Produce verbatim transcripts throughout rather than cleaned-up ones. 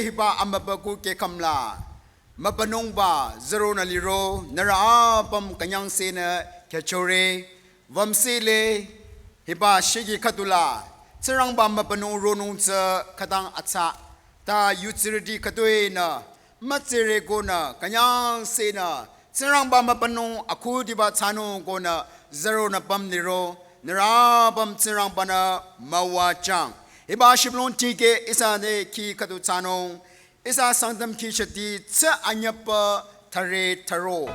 hiba amübükuh kehkhüm la mübünungba züronü liro nührü apüm künyangsehnü khyüchore. Wümsile hiba shikhe khüdula Tsingrangba mübünung ronung tsü khütang atsa ta yutsirüti khütoinü mütsire konü künyangsehnü Tsingrangba mübünung akhudiba thsanung konü züronü püm liro nührü apüm Tsingrangba-nü müwajüng. Hiba shibülung tikeh ihsa te khi khüdu thsanung ihsa Sangtam khi shati tsü anyüpü thüre thüro.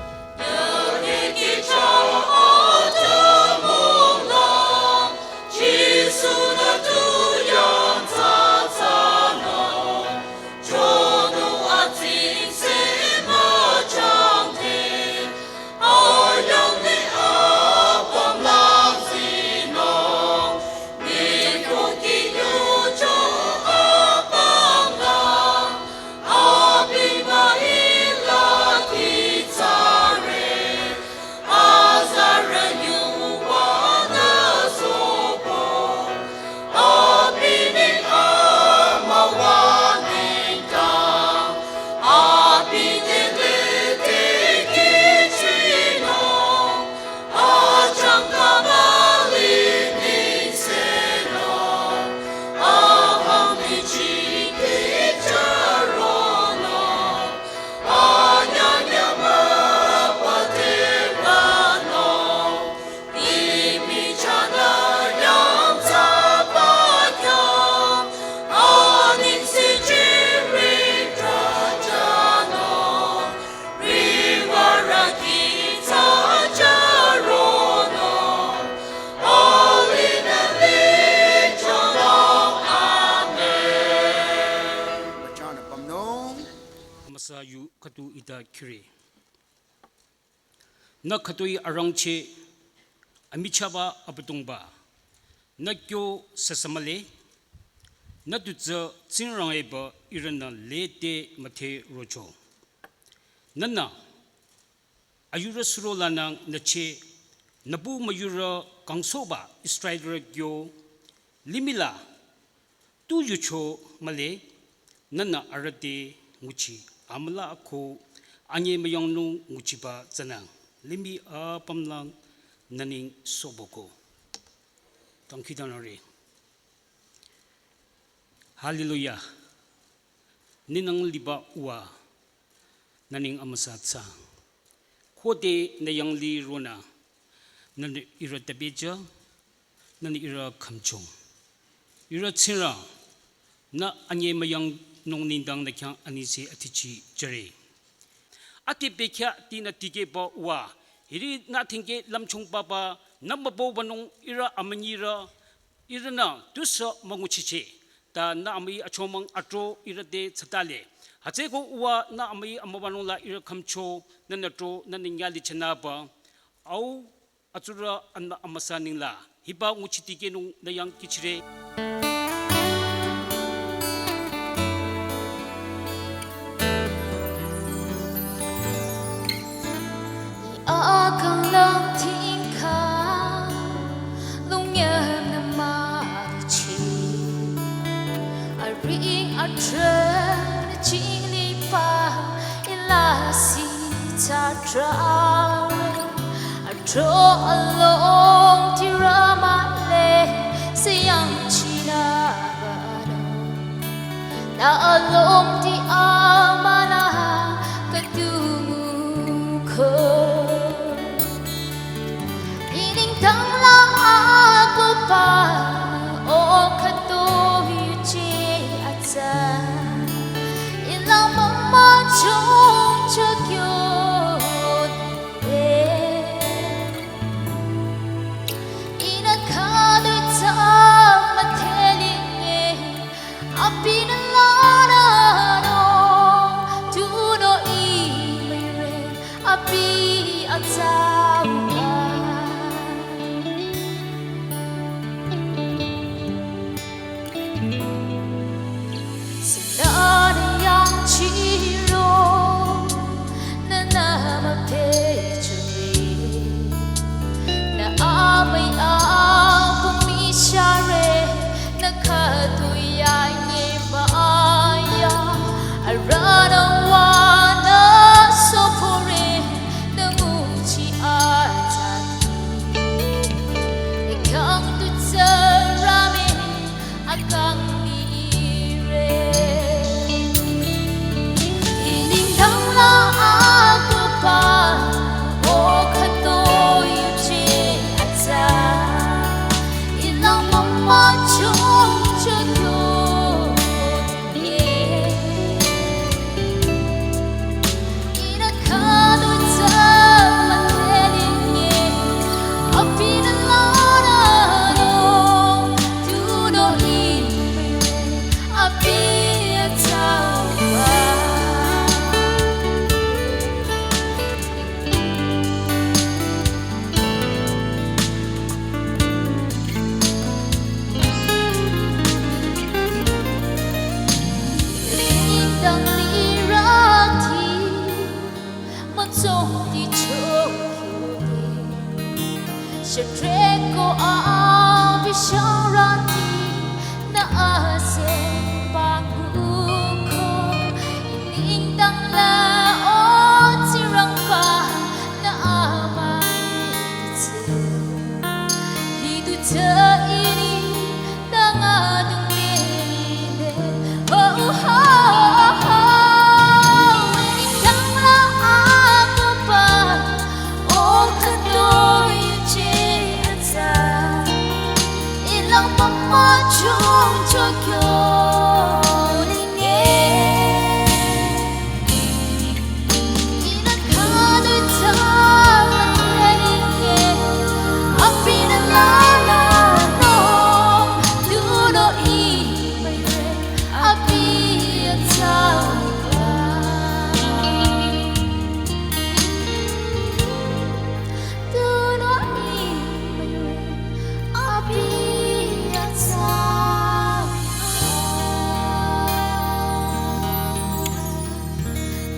Amüsa yu khüdu ita khire. Nü khütoi arangcheh amichahba Abüdongba, nü kyo süsü mühle, nü tu tsü Tsingrang epü ihrünü lede müdhe rocho. Nühnü ayurü suro lanang nücheh nübu müyurü kangsohba Israelrü kyo limih la tu yucho mühle, nühnü arüh te nguchi amüla ko anyemüyangnung nguchiba tsünü limih apümlang nü neng soboko. Tangki tanare. Hallelujah. Ninang liba Uwa, nü neng amüsa thsa. Khode nü yanglih ronü, nühnü ihrü tübejü, nühnü ihrü khümcho. Ihrü Tsingrang, nü anyemüyangnung nengdang nü khyang anise athichi jüre. Ati bekhyah tinü tikehba Uwa, hiri nü thingkeh lümchung papa, nü mübübanung ihrü amünyirü, ihrünü tusü münguchicheh. Ta nü amüi achomang atro ihrü te tsatale. Hütsüeko Uwa nü amüi amübanung la ihrü khümcho, nühnü tro, nühnü nyali chanaba. Au, atsurü anü amüsa nengla. Hiba nguchi tikehnung nü yang kihchire. Akang lang tingkang, lungyam nü malichi. Aring atrang nü chingliba, ilasi tatra. Atro along tirü mühle, siyang chinaba no. Nü alongdi amünü khüdu nguko. Ining tangla akohba o khüdu yuje atsa. Ilang mama chongcha kyo e. Ihnü khüdu tsü müdhelinge, abinü lanü no, tunüo imüire, abi atsauba.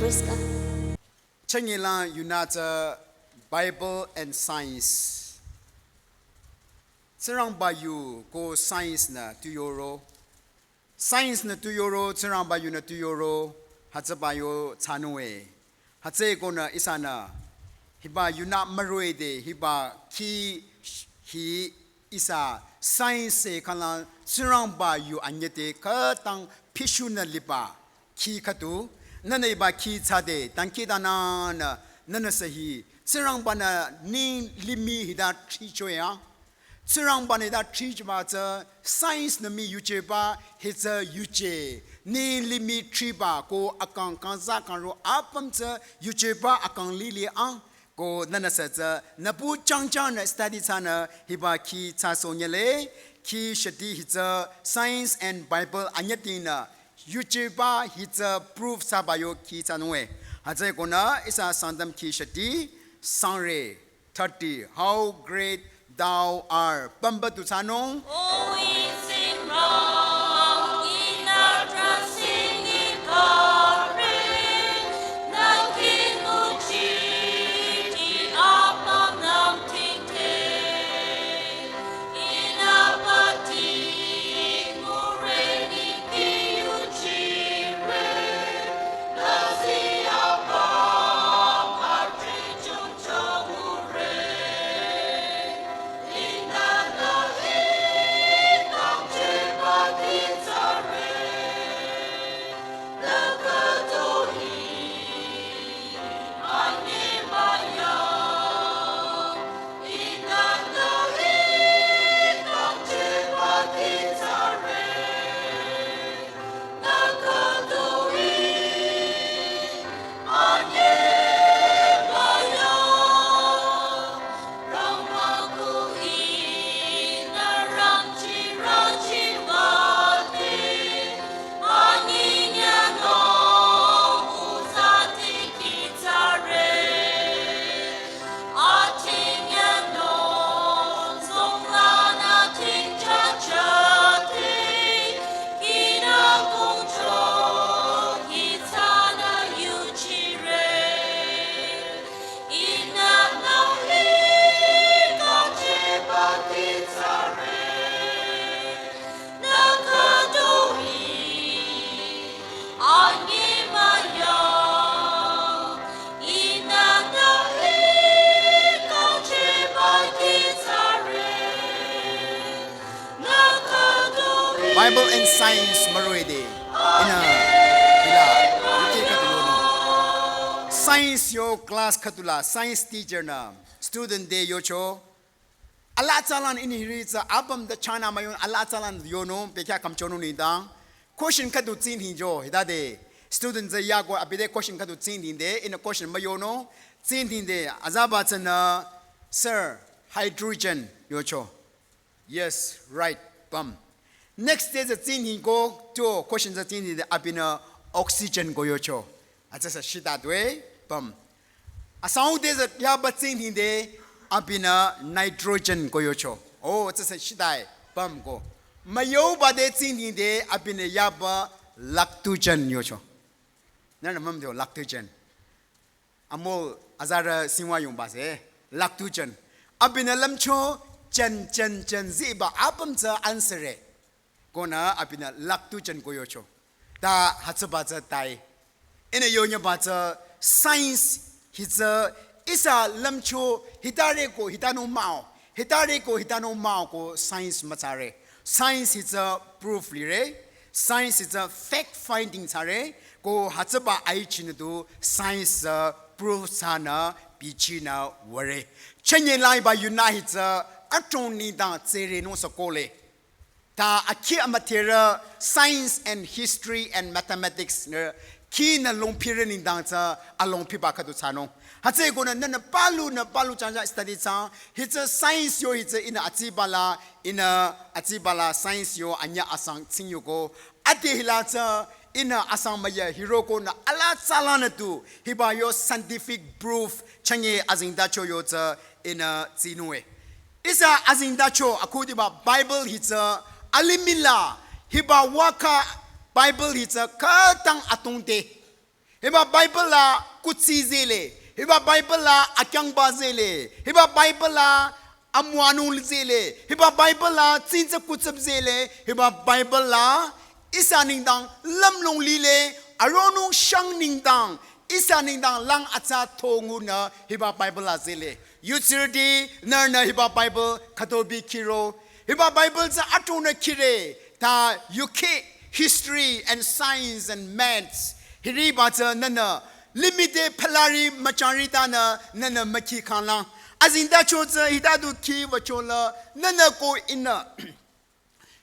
Praise God. Chünyelang yunü tsü Bible and science. Tsingrangba yu ko science nü tu yoro. Science nü tu yoro, Tsingrangba yunü tu yoro, hütsüba yo thsanung e. Hütsüeko nü ihsanü, hiba yunü müroh-i de, hiba khi hi ihsa science se khalang Tsingrangba yu anyüh te khütang pishu nü liba khi khüdu, nünü hiba khi thsade, dangkhidangnangnü, nünü sü hi, Tsingrangba nü ning limih hita thricho ya. Tsingrangba nü hita thrichoba tsü science nü mii yujeba hitsü yuje. Ning limih thriba ko akang kangza kangro apüm tsü yujeba akang lili ang. Ko nünü sü tsü nü bu changchang nü study thsanü hiba khi thsasoh nyele. Khi shati hitsü science and Bible anyüdingnü yujeba hitsü proof thsaba yo khi thsanung e. Hütsüeko nü ihsa Sangtam khi shati sangre thirty, How Great Thou Art. Pümba tu thsanung. O Tsingrang, ihnü trasing ikare, nü kingmuchi ti apüm nang tingte. Bible and science müroh-i de. Ihnü, hila, yuke khüdu yonung. Science yo class khüdula, science teacher nü, student te yocho. Alaa tsalan ihnü hiri tsü apüm de chana müyong alaa tsalan yonung, bekhyah khümchonung nengdang. Question khüdu tsingdhingcho, hitade. Student tsü yako abi te question khüdu tsingdhingde, ihnü question müyonung, tsingdhingde, azaba tsünü, sir, hydrogen yocho. Yes, right, püm. Next te tsü tsingdhingko, two, question tsü tsingdhingde, abinü oxygen ko yocho. Hütsüsü shita due, püm. Asang te tsü yaba tsingdhingde, abinü nitrogen ko yocho. Oh, hütsüsü shita-i, püm ko. Müyoba te tsingdhingde, abinü yaba lactogen yocho. Nünü mümde-o lactogen. Amul azarü singwa yongba se, lactogen. Abinü lümcho chen, chen, chen ziba apüm tsü answer-e. Konü abinü lactogen ko yocho. Ta hütsüba tsü tai. Ihnü yonyüba tsü science hi tsü ihsa lümcho hitare ko hitanung mah-o. Hitare ko hitanung mah-o ko science mütsare. Science hi tsü proof lire. Science hi tsü fact finding thsare. Ko hütsüba aichinü du science tsü proof thsanü bichinü würe. Chünye laiba yunü hi tsü adrong nengdang tsürenung sü kohle. Ta akhi amüdherü science and history and mathematics nü khinü longpire nengdang tsü alongpiba khüdu thsanung. Hütsüeko nü nünü palu nü palu changcha study thsa. Hi tsü science yo hi tsü ihnü atsibala, ihnü atsibala science yo anyüh asang tsing yoko. Ade hila tsü ihnü asang müyü hiroko nü alaa tsalanü tu hiba yo scientific proof chünye azengtacho yo tsü ihnü tsinung-e. Ihsa azengtacho akhudiba Bible hi tsü alimihla hiba waka Bible hi tsü khütang atongte. Hiba Bible la kuthsi zehle. Hiba Bible la akyangba zehle. Hiba Bible la amüwanung zehle. Hiba Bible la tsingtsü kutsüp zehle. Hiba Bible la ihsa nengdang lümlong lile, aronung shang nengdang, ihsa nengdang lang atsa thongunü hiba Bible la zehle. Yutsirüti, nührünü hiba Bible khütobi khiro. Hiba Bible tsü atunü khire, ta yukheh history and science and maths. Hiriba tsü nühnü limih te phalari müchangri tanü nühnü mükhi khanglang. Azengtacho tsü hita du khi wücho la nühnü ko ihnü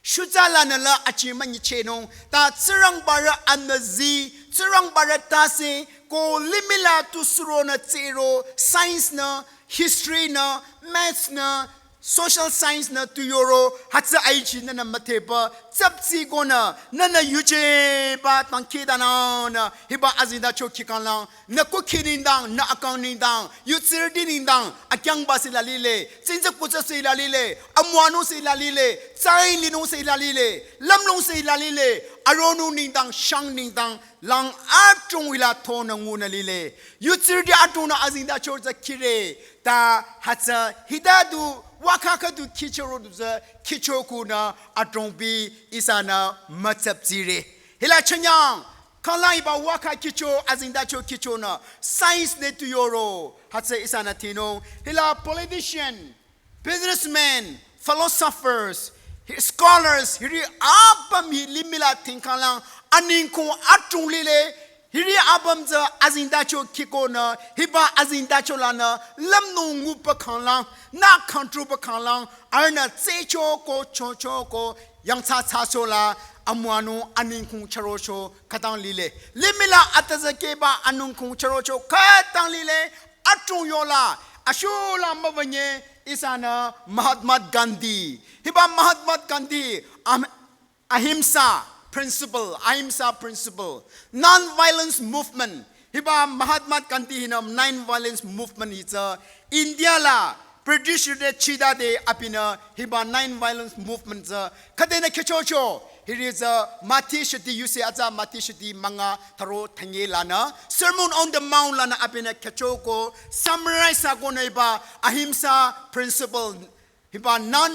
shutsa lanü la achi münyichehnung. Ta Tsingrangbarü anüzi, Tsingrangbarü tase, ko limih la tu suronü tsiro, science nü, history nü, maths nü, social science nü tu yoro, hütsü aichi nühnü müdheba, tsaptsi konü, nühnü yujeba tangkhidananü, hiba azengtacho khikhanglang, nü kukhi nengdang, nü akang nengdang, yutsirüti nengdang, akyangba sila lile, tsingtsü kutsü sila lile, amüwanung sila lile, tsai linung sila lile, lümlong sila lile, aronung nengdang, shang nengdang, lang atung hila thonü ngunü lile. Yutsirüti atunü azengtacho tsü khire, ta hütsü hita du, wakha khüdu khichoro du tsü, khicho kunü atungbi ihsanü mütsaptsire. Hila chanyang, khanglang hiba wakha khicho, azengtacho khichonü, science nü tu yoro, hütsü ihsanü thinung. Hila politician, businessmen, philosophers, hi-, scholars, hiri apüm hi limih la tingkhanglang, aningkong atung lile, hiri apüm tsü azengtacho khikonü, hiba azengtacho lanü, lümnung ngupa khanglang, nü khangtrupa khanglang, arühnü tsecho ko, chocho ko, yangthsa thsacho la, amüwanung aningkong charocho, khütang lile. Limih la atazakeba aningkong charocho, khütang lile, atung yola, ashula mübünye, ihsanü Mahatma Gandhi. Hiba Mahatma Gandhi, am-, ahimsa principle, ahimsa principle, non-violence movement. Hiba Mahatma Gandhi hinü non-violence movement hi tsü India la British te chidade abinü hiba non-violence movement tsü khüdenü khichocho. Hiri tsü Mathi shiti yusi atsa Mathi shiti münga tharo thünye lanü Sermon on the Mount lanü abinü khichoko summarize thsakonü hiba ahimsa principle hiba non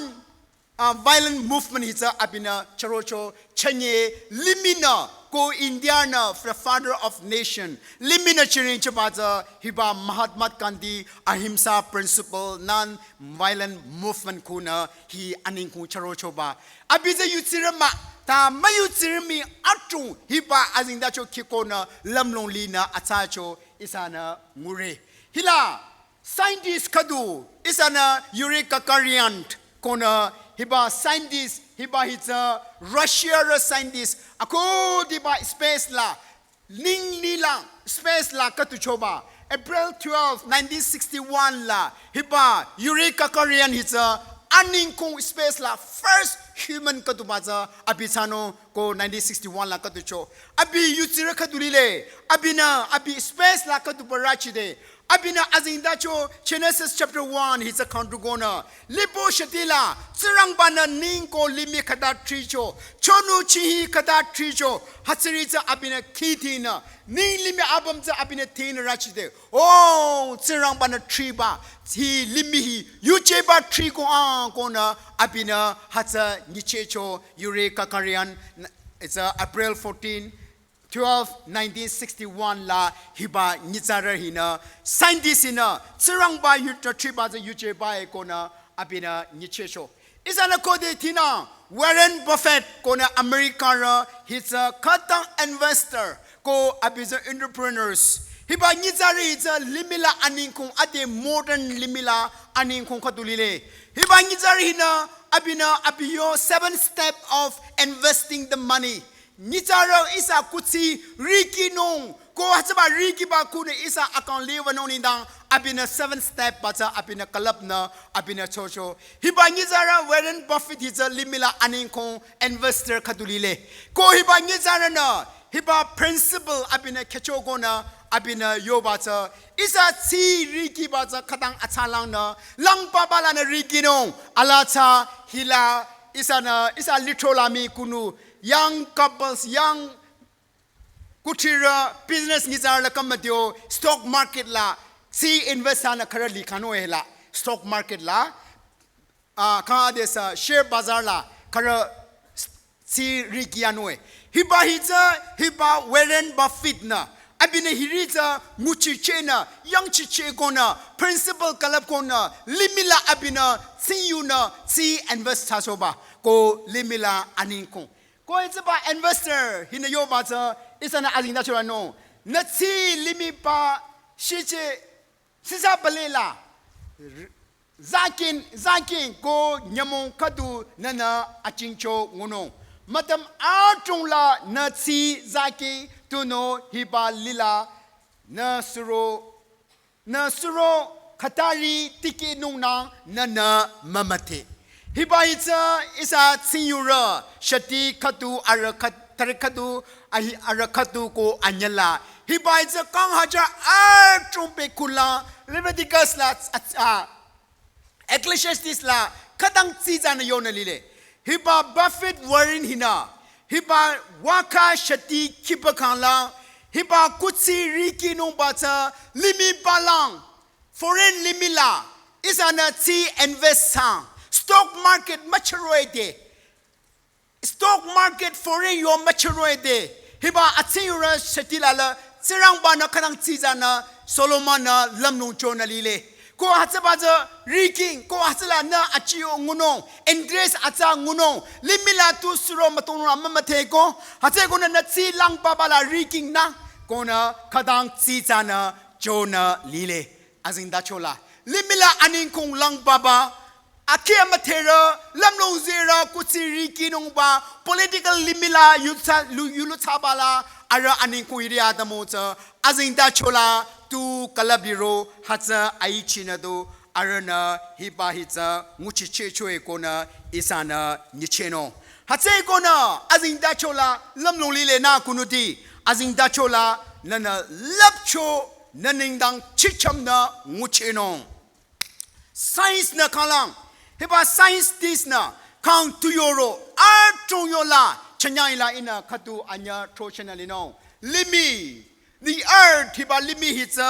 uh, violent movement hi tsü abinü charocho chünye limihnü ko India nü the father of nation limihnü chiring chaba tsü hiba Mahatma Gandhi ahimsa principle non-violent movement kunü hi aningkong charochoba. Abi tsü yutsirü mah ta müyutsirü mii atung hiba azengtacho khikonü lümlong linü atsacho ihsanü ngure. Hila scientist khüdu, ihsanü Yuri Gagarin konü hiba scientist, hiba hi tsü Russia rü scientist, akhudiba space la, ning lilang space la khütuchoba, April twelve, nineteen sixty-one la, hiba Yuri Gagarin hi tsü aningkong space la first human khütuba tsü abi thsanung ko nineteen sixty-one la khütucho. Abi yutsirü khüdu lile, abinü abi space la khütuba rachide, abinü azengtacho Genesis chapter one hi tsü khangtrukonü. Lipo shiti la, Tsingrangbanü ning ko limih khüta thricho, chonu chihi khüta thricho, hütsüri tsü abinü khithinü, ning limih apüm tsü abinü thinü rachide. Oh, Tsingrangbanü thriba, hi limih hi, yujeba thriko ang konü, abinü hütsü nyichehcho, Yuri Gagarin, it's uh, April fourteen, twelve, nineteen sixty-one la hiba nyitsarü hinü, scientist hinü, Tsingrangba yu-, thriba tsü yujeba e konü, abinü nyichehcho. Ihsanü khode thinü, Warren Buffett konü America rü hi tsü khütang investor ko abi tsü entrepreneurs. Hiba nyitsarü hi tsü limih la aningkong ade modern limih la aningkong khüdu lile. Hiba nyitsarü hinü abinü abi yo seven step of investing the money. Nyitsarü ihsa kuthsi rikinung ko hütsüba rikiba kunü ihsa akang liwanung nengdang abinü seven step ba tsü abinü külüpnü abinü chocho. Hiba nyitsarü Warren Buffett hi tsü limih la aningkong investor khüdu lile. Ko hiba nyitsarünü hiba principle abinü khichokonü abinü yoba tsü ihsa tsü rikiba tsü khütang atsalangnü langpaba lanü rikinung ala tsü hila ihsanü ihsa lithro la mii kunu young couples, young ku Chira business nyitsarü la kamadio stock market la tsi invest thsanü khürü likhano hila. Stock market la, ah, kang adesü share bazar la khürü tsi rikianoe. Hiba hi tsü, hiba Warren Buffett nü. Abinü hiri tsü nguchichehnü, yangchicheh konü, principal külüp konü, limih la abinü, tsiyunü, tsi invest thsasohba. Ko limih la aningkong. Ko hi tsüba investor, hinü yoba tsü, ihsanü azengtacho lanung. Nü tsi limih pa, shiche, sisa balela. Zakin, zakin ko nyümong khüdu nünü achingcho ngunung. Mütam adrong la nü tsi zaki tunüo hiba lila nü suro, nü suro khatari tikehnung nang nünü mümüdhe. Hiba hi tsü ihsa tsiyurü shati khüdu arüh khat-, tari khüdu ahi arüh khüdu ko anyüla. Hiba hi tsü kang hajar adrong pü kulang Leviticus la, a, a, Ecclesiastes la khütang tsitsünü yonü lile. Hiba Buffett Warren hinü. Hiba waka shati kipa khangla. Hiba kuthsi rikinungba tsü limih palang. Foreign limih la. Ihsanü tsi invest thsa. Stock market müchüroide. Stock market foreign yo müchüroide. Hiba atsiyurü shati la la Tsingrangbanü khütang tsitsünü Solomon-nü lümlong chonü lile. Ko hütsüba tsü riking, ko hütsülanü achiyo ngunung, interest atsa ngunung, limih la tu suro mütongrü mümüdhe ko, hütsükonü nü tsi lang papa la riking nü, konü khütang tsitsünü chonü lile. Azengtacho la. Limih la aningkong lang papa, akhi amüdherü, lümlong zerü, kuthsi rikinungba, political limih la yutsa, lu, yulu thsaba la, arüh aningkong iri atümung tsü, azengtacho la, tu külüp liro, hütsü aichinü du, arühnü, hiba hi tsü, nguchichehchoe konü, ihsanü, nyichehnung. Hütsükonü, azengtacho la, lümlong lile nü kunuti, azengtacho la, nünü lüpcho, nü nengdang chichamnü, nguchehnung. Science nü khanglang, hiba scientist nü khang tu yoro, adrong yola, chanyang ila ihnü khüdu anyüh throchenü linung. Limih, the earth, hiba limih hi tsü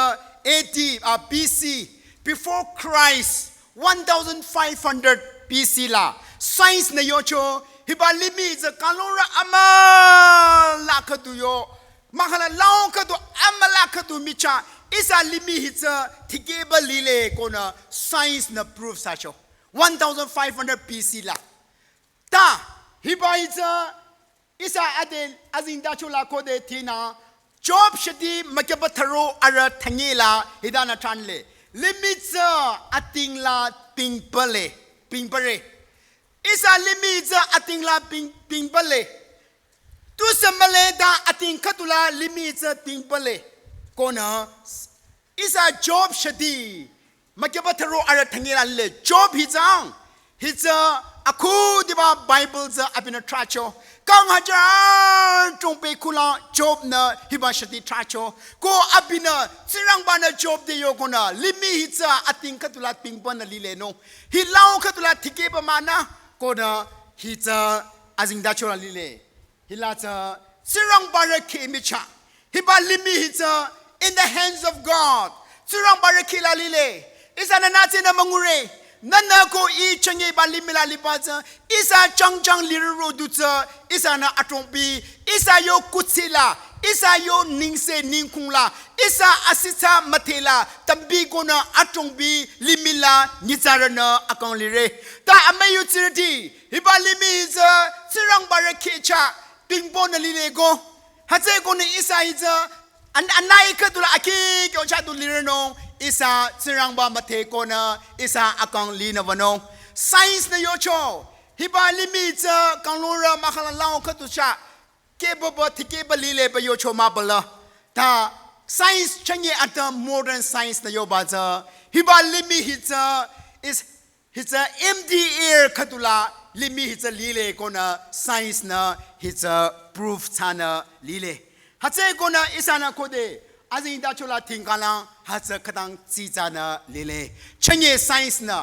A D, ah, B C, before Christ, one thousand five hundred B C la. Science nü yocho, hiba limih hi tsü kanglungrü amüla khüdu yo, mahkhang la lao khüdu, amüla khüdu michah, ihsa limih hi tsü tikehba lile konü science nü proof thsacho. One thousand five hundred B C la. Ta, hiba hi tsü, ihsa ade azengtacho la khode tinü, Job shati mükyüba tharo arüh thüngi la hitanü tranle. Limih tsü ating la pingpale, pingpare. Ihsa limih tsü ating la ping, pingpale. Tusü mühle ta ating khüdula limih tsü tingpale. Konü ihsa Job shati mükyüba tharo arüh thüngi la lile. Job hi tsang, hi tsü akhudiba Bible tsü abinü trahcho. Kang hajar tongpe khula Job nü hiba shati trahcho. Ko abinü Tsingrangba-nü Job te yokonü limih hi tsü ating khüdula pingpanü lilenung. Hi lao khüdula tikehba mah nü konü hi tsü azengtacho la lile. Hila tsü Tsingrangba rükhi michah. Hiba limih hi tsü in the hands of God. Tsingrangba rükhi la lile. Ihsanü nü tsünü müngure. Nünü ko ih chünye ba limih la liba tsü. Ihsa changchang lirü ro du tsü. Ihsanü atongbi. Ihsa yo kuthsi la. Ihsa yo nengse nengkong la. Ihsa asitsa müdhe la. Tambi konü atongbi limih la nyitsarünü akang lire. Ta amüyu tsirüti. Hiba limih hi tsü Tsingrangba rükhi chah pingponü lile ko. Hütsükonü ihsa hi tsü an-, anai khüdula akhi kyo chah du lirenung ihsa Tsingrangba müdhe konü ihsa akang linü wünung. Science nü yocho. Hiba limih hi tsü kanglungrü mahkhang la lao khüdu chah kehbaba tikehba lile ba yocho mah bala. Ta science chünye ata modern science nü yoba tsü. Hiba limih hi tsü is Hi tsü empty air khüdula limih hi tsü lile konü science nü hi tsü proof thsanü lile. Hütsükonü ihsanü khode azengtacho la tingkalang hütsü khütang tsitsanü lile. Chünye science nü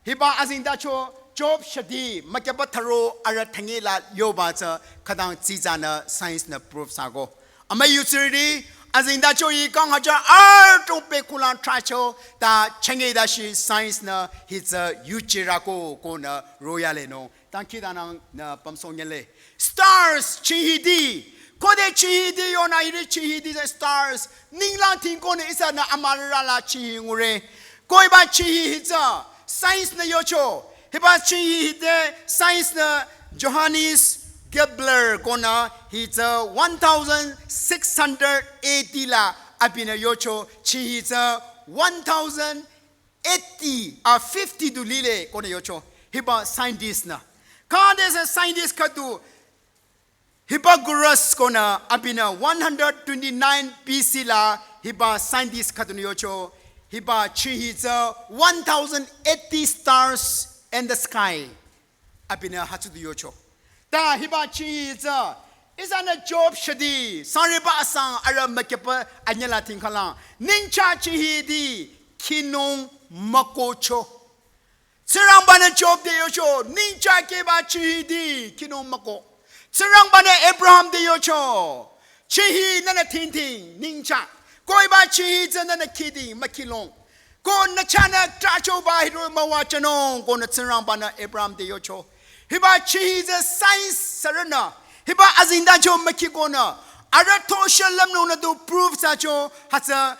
hiba azengtacho Job shati mükyüba tharo arüh thüngi la yoba tsü khütang tsitsanü science nü proof thsako. Ama yutsürüti, azingdacho hi kang hajar adrong pekulang tracho, ta chenge dashi science nü hi tsü yuchirako konü royalenung. Tangki danang nü pamsong nyele. Stars, chihidi. Khode chihidi yonü hiri chihidi the stars. Ninglang tingkonü ihsanü amarala chihi ngure. Ko hiba chihi hi tsü science nü yocho. Hiba chihi hi te science nü Johannes Kepler konü hi tsü one thousand six hundred eighty la abinü yocho. Chihi hi tsü one thousand eighty a fifty du lile konü yocho. Hiba scientist nü. Khade se scientist khüdu Hipparchus konü abinü one hundred twenty-nine B C la hiba scientist khüdunü yocho, hiba chihi tsü one thousand eighty stars in the sky. Abinü hütsüdu yocho. Ta hiba chihi tsü ihsanü Job shadi, sangreba asang arüh müküpa anyüla tingkhalang. Ningcha chihidi khinung mükohcho. Tsingrangbanü Job te yocho, ningcha keba chihidi khinung mükoh. Tsingrangbanü Abraham te yocho, chihi nünü tingting, ningcha. Ko hiba chihi tsü nünü khiding, mükilong. Ko nü chahnü trachoba hiroh-i müwajünung, konü Tsingrangbanü Abraham te yocho. Hiba chihi tsü science sürünü, hiba azingdacho mükikonü, arüh tosha lümlongnü du proof thsacho, hütsü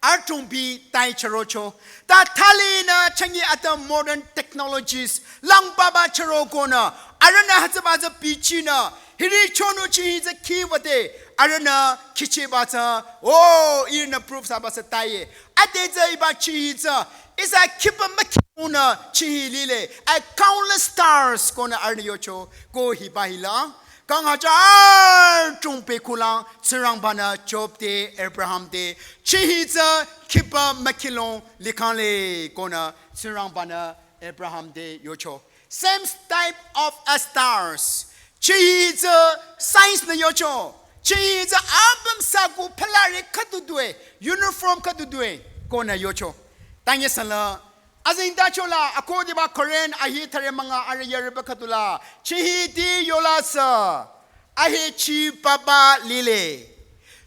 adrong bi tai chürocho. Ta thali nü changi atü modern technologies lang papa chüro konü. Arühnü hütsüba tsü bichinü. Hiri chonü chihi tsü khiwüde. Arühnü khichiba tsü. Oh, ihrünü proof thsaba tsü taiye. Ade tsü hiba chihi tsü. Ihsa khipa mükimunü chihi lile. A countless stars konü arühnü yocho. Ko hiba hila. Kang hajar adrong pekulang Tsingrangbanü Job te Abraham te chihi tsü khipa mükilong likhangle konü Tsingrangbanü Abraham te yocho. Same type of a stars. Chihi tsü science nü yocho. Chihi tsü apüm saku phalare khüdu due, uniform khüdu due konü yocho. Tanye sala Azingdachola, akhudiba Korinth ahi thüre münga arüh yarüba khüdula, chihidi yola sü, ahechi papa lile.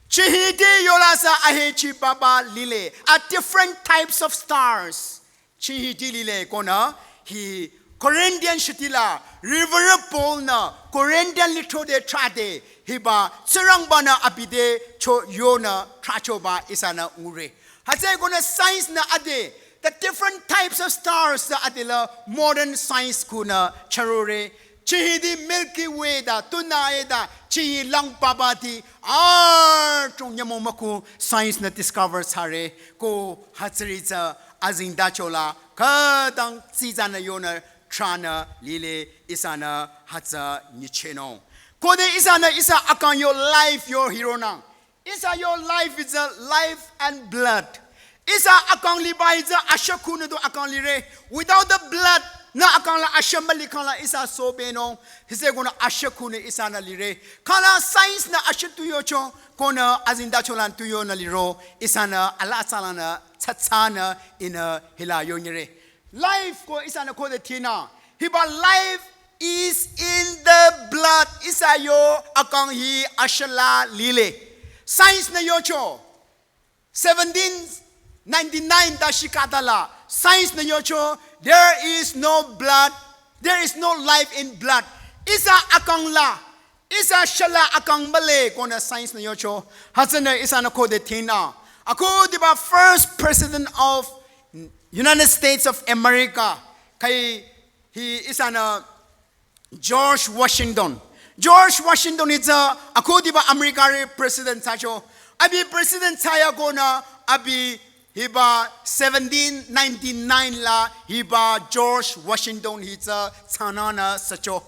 Chihidi yola sü, ahechi papa lile. A different types of stars. Chihidi lile konü, hi Corinthian shitila, Reverend Paul nü, Corinthian lithode trade, hiba, Tsingrangbanü abi te, cho yonü, trachoba ihsanü ngure. Hütsükonü science nü ade, the different types of stars nü ade la modern science kunü chürore. Chihidi Milky Way da, tunae da, chihi lang papa ti, adrong nyümong müku science nü discover thsare, ko hütsüri tsü azingdachola, khütang tsitsanü yonü tranü lile ihsanü hütsü nyichehnung. Khode ihsanü ihsa akang yo life yo hironang. Ihsa yo life is a life and blood. Ihsa akang liba hi tsü ashakunü du akang lire. Without the blood, nü akang la asha mülikhang la ihsa sobenung. Hütsükonü ashakunü ihsanü lire. Khala science nü asha tu yocho, konü azingdacholan tu yonü liro. Ihsanü ala atsalanü, tsatsanü, ihnü hila yonyire. Life ko ihsanü khode thinü. Hiba life is in the blood. Ihsa yo akang hi ashala lile. Science nü yocho. Seventeen ninety-nine ta shikatala. Science nü yocho. There is no blood. There is no life in blood. Ihsa akang la. Ihsa shala akang mühle konü science nü yocho. Hütsünü ihsanü khode thinü. Akhudiba first president of United States of America. Khai hi ihsanü George Washington. George Washington hi tsü akhudiba America re president thsacho. Abi president thsaya konü abi hiba seventeen ninety-nine la hiba George Washington hi tsü thsananü sücho.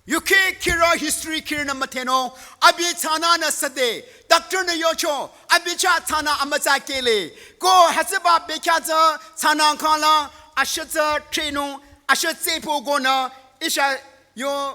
Yuki kira history kirinü müdhenung, abi thsananü süde, doctor nü yocho, abi chah thsanü amütsa kele. Ko hütsüba bekhyah tsü thsanang khangla, asha tsü trenung, asha tsepho konü, ihsa yo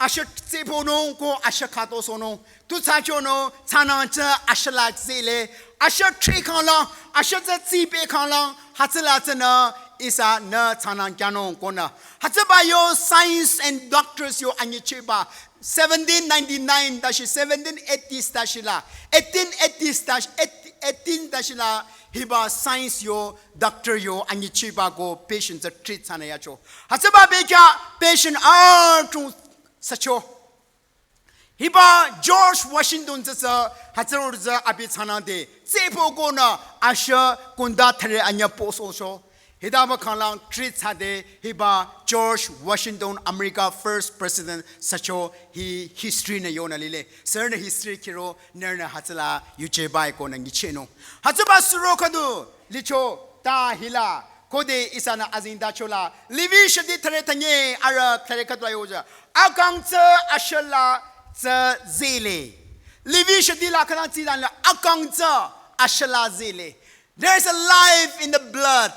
asha tsepho nung ko asha khato sonung. Tu thsachonü thsanang tsü asha la tsele. Asha tre khangla, asha tsü tsipe khangla, hütsüla tsünü ihsanü thsanang kyanung konü. Hütsüba yo science and doctors yo anyichehba. seventeen ninety-nine tashi seventeen eighties tashi la, eighteen eighties tashi, eight- eighteen tashi la, hiba science yo, doctor yo, anyichiba ko patient tsü treat thsanü yacho. Hütsüba bekhyah patient adrong sücho. Hiba George Washington tsü tsü, hütsüro tsü abi thsanangde, tsepü konü asha kunda thare anya posocho. Hitaba khanglang treat thsade hiba George Washington, America first president sücho hi history nü yonü lile. Sürünü history khiro nührünü hütsüla yuje bai konü nguchinung. Hütsüba suro khüdu licho ta hila khode ihsanü azengtacho la Levi shati thare thanye arüh thare khüdu la yoja. Akang tsü asha la tsü zile. Levi shati la khütang tsidan la akang tsü asha la zile. There is a life in the blood.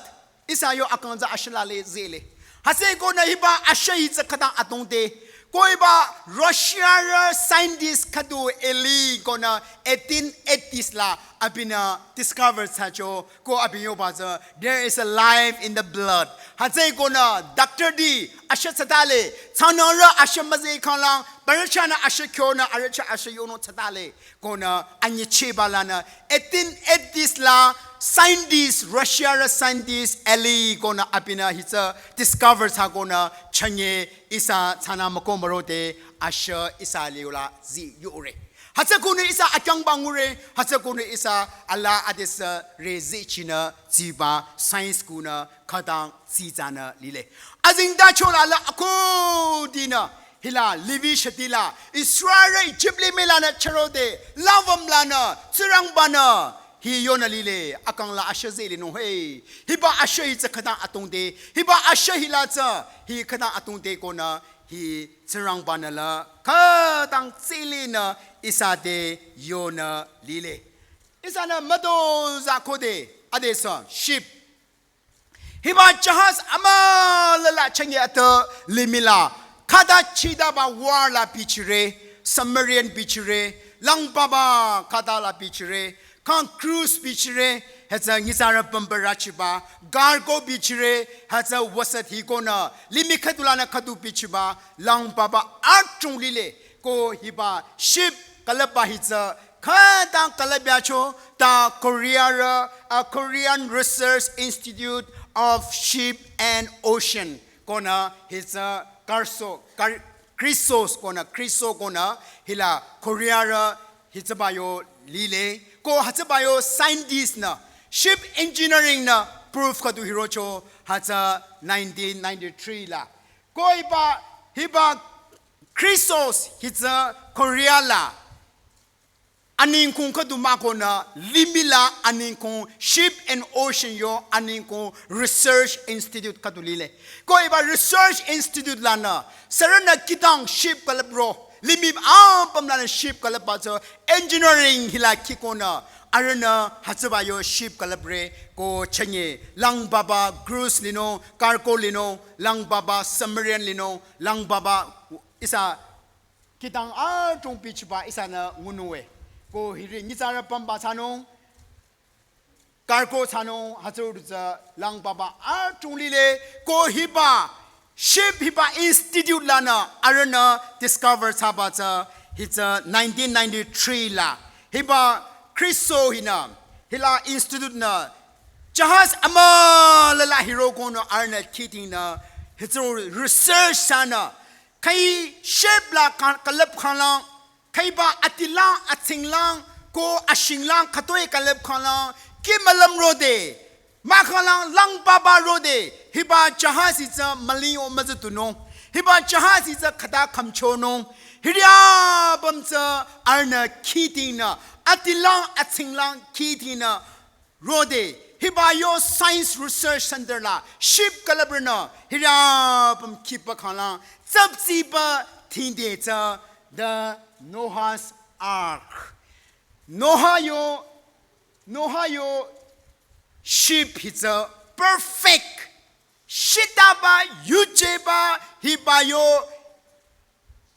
Ihsa yo akang tsü asha la le zile. Hütsü konü hiba asha hi tsü khütang atongde. Ko hiba Russia rü scientist khüdu Eli konü eighteen eighties la abinü discover thsacho ko abi yoba tsü there is a life in the blood. Hütsü konü doctor ti asha thsatale, thsanangrü asha müzeh khanglang, parüchanü asha kyonü, arücha asha yonung thsatale. Konü anyichiba lanü eighteen eighties la scientist, Russia rü scientist Eli konü abinü hi tsü discover thsa konü chünye ihsa thsanü müko mürode asha ihsa liola zi yore. Hütsü konü ihsa akyangba ngure, hütsü konü ihsa ala adesü re zichinü ziba science konü khütang zitsanü lile. Azengtacho la la akodinü hila Levi shati la Israel Egypt limih lanü chürode, lavüm lanü, Tsingrangbanü hi yonü lile, akang la asha zile nung he. Hiba asha hi tsü khütang atongde, hiba asha hila tsü hi khütang atongde konü hi Tsingrangbanü la khütang zilenü ihsa te yonü lile. Ihsanü müdo za khode adesü ship. Hiba jahaz amüla la chünye atü limih la khüta chidaba war la bichire, submarine bichire, langbaba khüta la bichire, kang cruise bichire, hütsü nyitsarü pümpü rachiba, cargo bichire, hütsü wüsa hi konü limih khüdu lanü khüdu bichiba, langbaba adrong lile. Ko hiba ship külüpba hi tsü khütang külüp yacho ta Korea rü, a Korean Research Institute of Ship and Ocean konü hi tsü Karso, Kar- Krisos konü, Kriso konü hila Korea rü hi tsüba yo lile. Ko hütsüba yo scientist nü, ship engineering nü proof khüdu hirocho hütsü nineteen ninety-three la. Ko hiba, hiba Krisos hi tsü Korea la aningkung khüdu mah konü limih la aningkung ship and ocean yo aningkung research institute khüdu lile. Ko hiba research institute lanü sürünü khütang ship külüp ro, limih apüm lanü ship külüpba tsü engineering hila khi konü arühnü hütsüba yo ship külüpre ko chünye langbaba cruise linung, cargo linung, langbaba submarine linung, langbaba ihsa khütang adrong bichiba ihsanü ngunung we. Ko hiri nyitsarü pümpü thsanung, cargo thsanung, hütsüro tsü langbaba adrong lile. Ko hiba ship hiba institute lanü arühnü discover thsaba tsü hi tsü nineteen ninety-three la. Hiba Kriso hinü hila institute nü jahaz amüla la hiro konü arühnü khidingnü hütsüro research thsanü khüi ship la ka- külüp khanglang, khüiba atilang, atsinglang, ko ashinglang, khütoi külüp khanglang, khi mülüm rode, mahkhanglang langbaba rode, hiba jahaz hi tsü müling o müzütunung, hiba jahaz hi tsü khüta khümchonung, hiri apüm tsü arühnü khidingnü, atilang, atsinglang khidingnü, rode, hiba yo Science Research Center la ship külüprenü hiri apüm khipü khanglang tsüptsipü thingde tsü the Noah's Ark. Noah yo, Noah yo ship hi tsü perfect. Shitaba, yujeba, hiba yo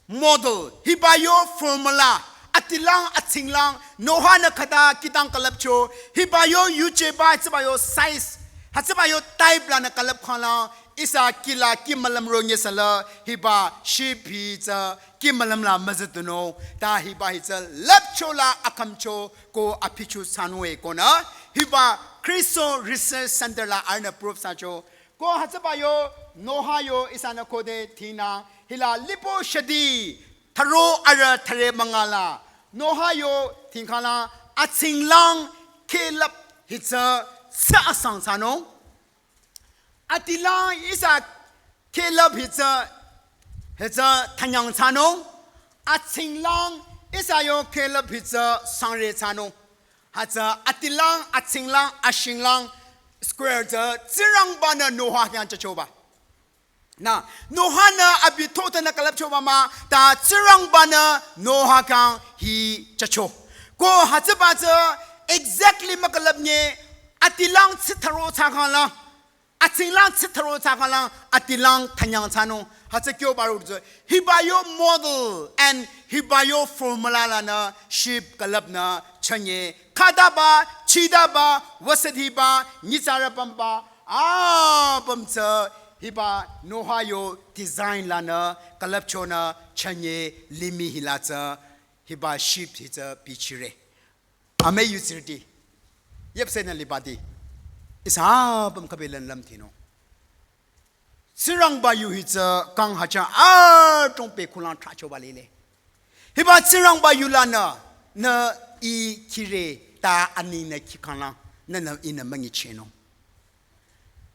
model, hiba yo formula, atilang, atsinglang, Noah-nü khüta khütang külüpcho, hiba yo yujeba, hütsüba yo size, hütsüba yo type lanü külüp khanglang, Ihsa kihla kih mülüm ro nyesüla hiba ship hi tsü kih mülüm la müzüdunung. Ta hiba hi tsü lüpcho la akhümcho ko apicho thsanung e konü. Hiba Christo Research Center la arühnü proof thsacho. Ko hütsüba yo Noah yo ihsanü khode thinü hila lipo shadi tharo arüh thüre münga la Noah yo thingkhala atsinglang külüp hi tsü tsü asang thsanung. Atilang ihsa külüp hi tsü, hi tsü thanyang thsanung. Atsinglang ihsa yo külüp hi tsü sangre thsanung. Hütsü atilang, atsinglang, ashinglang, square tsü Tsingrangbanü Noah khyang jüchoba. Na, Noah-nü abi thotanü külüpchoba mah, ta Tsingrangbanü Noah khyang hi jücho. Ko hütsüba tsü exactly mükülüp nye, atilang tsitharo thsakhanglang, atsinglang tsitharo thsakhanglang, atilang thanyang thsanung. Hütsü kyo baro tsü, hiba yo model and hiba yo formula lanü ship külüpnü chünye. Khütaba, chidaba, wüsüdiba, nyitsarü pümba, apüm tsü hiba Noah yo design lanü külüpchonü chünye limih hila tsü hiba ship hi tsü bichire. Amüi yutsürüti. Yüpsenü libati. Ihsa apüm khübilang lümthinung. Tsingrangba yu hi tsü kang hütsü adrong pekhulang trahchoba lile. Hiba Tsingrangba yu lanü, nü ih khire ta aninü khikhanglang, nünü ihnü münyichehnung.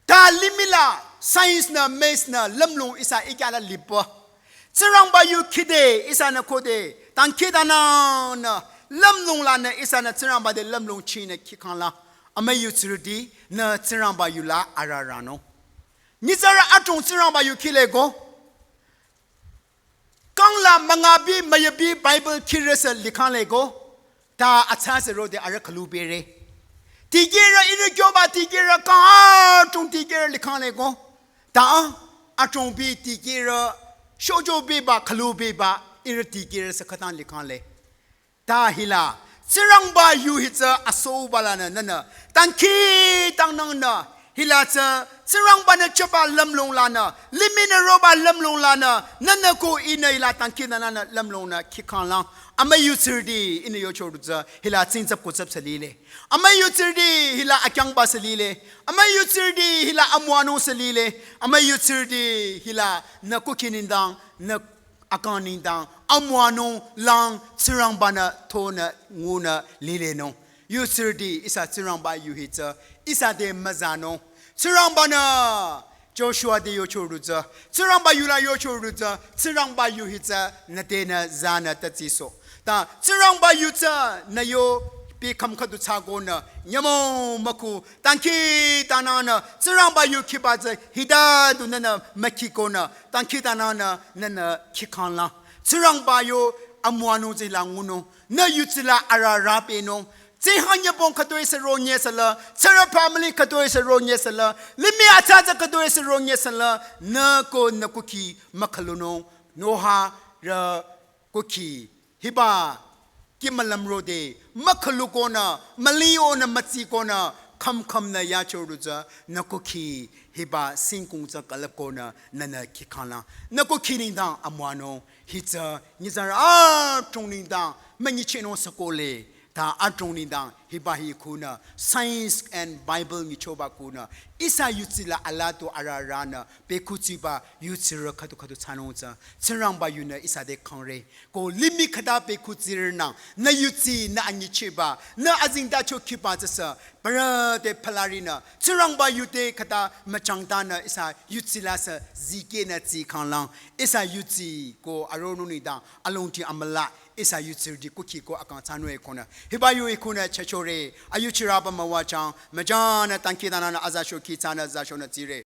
Ta limih la science nü, maths nü, lümlong ihsa ikya la lipü. Tsingrangba yu khide ihsanü khode, dangkhidangnangnü, lümlong lanü ihsanü Tsingrangba te lümlong chinü khikhanglang. Amüi yutsürüti, nü Tsingrangba yu la ararünung. Nyitsarü adrong Tsingrangba yu khile ko. Kang la müngabi müyabi Bible khirüsü likhang le ko. Ta atsasü rode arüh khülu bere. Dikehrü ihrü kyoba dikehrü kang adrong dikehrü likhang le ko. Ta adrong bi dikehrü shojo biba khülu biba ihrü dikehrüsü khütang likhang le. Ta hila, Tsingrangba yu hi tsü asoba lanü nünü, dangkhidangnangnü, hila tsü, Tsingrangbanü jüba lümlong lanü, limih nü roba lümlong lanü, nünü ko ihnü hila dangkhidangnangnü lümlongnü khikhanglang, amüi yutsürüti ihnü yocho du tsü, hila tsingtsap kutsap sü lile. Amüi yutsürüti hila akyangba sü lile. Amüi yutsürüti hila amüwanung sü lile. Amüi yutsürüti hila nü kukhi nengdang, nü akang nengdang, amüwanung lang Tsingrangbanü thonü ngunü lilenung. Yutsürüti ihsa Tsingrangba yu hi tsü, ihsa te müzanung. Tsingrangbanü Joshua te yocho du tsü, Tsingrangba yu la yocho du tsü, Tsingrangba yu hi tsü, nü te nü zanü tatsiso. Ta Tsingrangba yu tsü, nü yo pi kham khüdu thsakonü, nyümong mükhu, dangkhidangnangnü, Tsingrangba yu khiba tsü, hita du nünü mükhikonü, dangkhidangnangnü, nünü khikhanglang. Tsingrangba yu amüwanung tsü la ngunung, nü yutsila ararü pehnung. Tsingkhang nyübong khütoi sü ro nyesüla, tsurü family khütoi sü ro nyesüla, limih atsa tsü khütoi sü ro nyesüla, nü ko nü kukhi mükhülunung, Noah rü kukhi, hiba, kih mülüm rode, mükhülukonü, mülingonü, mütsikonü, kham khamnü yacho du tsü, nü kukhi, hiba, singkung tsü külüpkonü, nünü khikhanglang, nü kukhi nengdang amüwanung, hi tsü, nyitsarü adrong nengdang, münyichehnung sü kohle, ta adrong nengdang, hiba hi khunü, science and Bible nyichoba khunü, ihsa yutsila alatu ararünü, pekhutsiba, yutsirü khüdu khüdu thsanung tsü, Tsingrangba yunü ihsa te kangre, ko limih khüta pekhutsirünang, nü yutsi, nü anyichehba, nü azengtacho khiba tsüsü, parü te palarinü, Tsingrangba yu te khüta müchangtanü ihsa yutsila sü zikehnü tsikhanglang, ihsa yutsi ko aronung nengdang, alongdi amüla, ihsa yutsirüti kukhi ko akang thsanung e khunü. Hiba yu e khunü chachore, ayuchirüba müwachang, müjanü dangkhidangnangnü azasho khitsanü zashonü tsire.